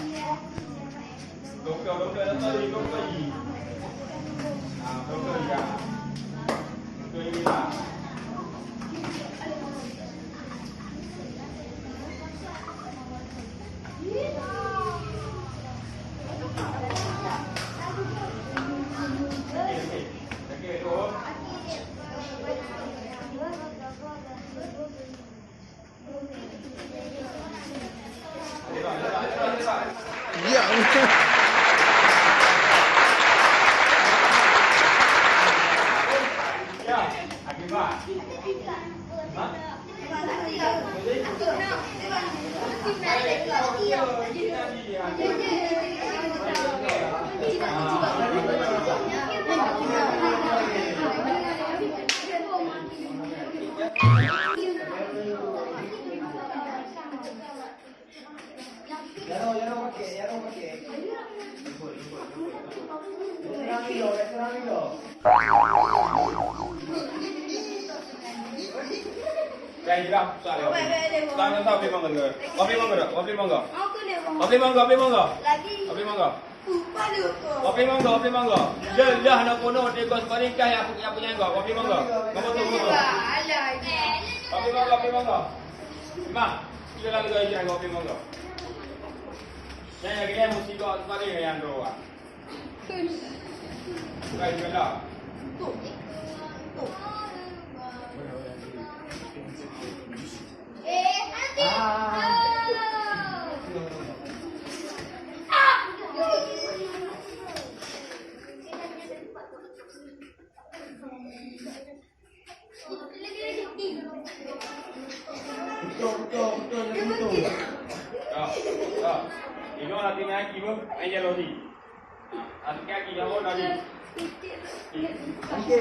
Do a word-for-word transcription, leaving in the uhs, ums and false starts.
Ya. Dah, dah, tak ada. Tak ada, tak, Api mangga. Api mangga, Api mangga. Api mangga, Api mangga. Api mangga. Api mangga, Api mangga. Dah, dah, nak kono, dia kau separing, kau yang, yang punya kau. Api mangga. Nombor tu, nombor tu. Api mangga, Api mangga. Imam, kita lagi gaya Api mangga. Yang, yang kena mesti kau separing yang dua. Betul, betul, betul, betul. Ya, ya. Ini nanti naik ibu, aja lori. Nanti kaki jauh tadi. Oke.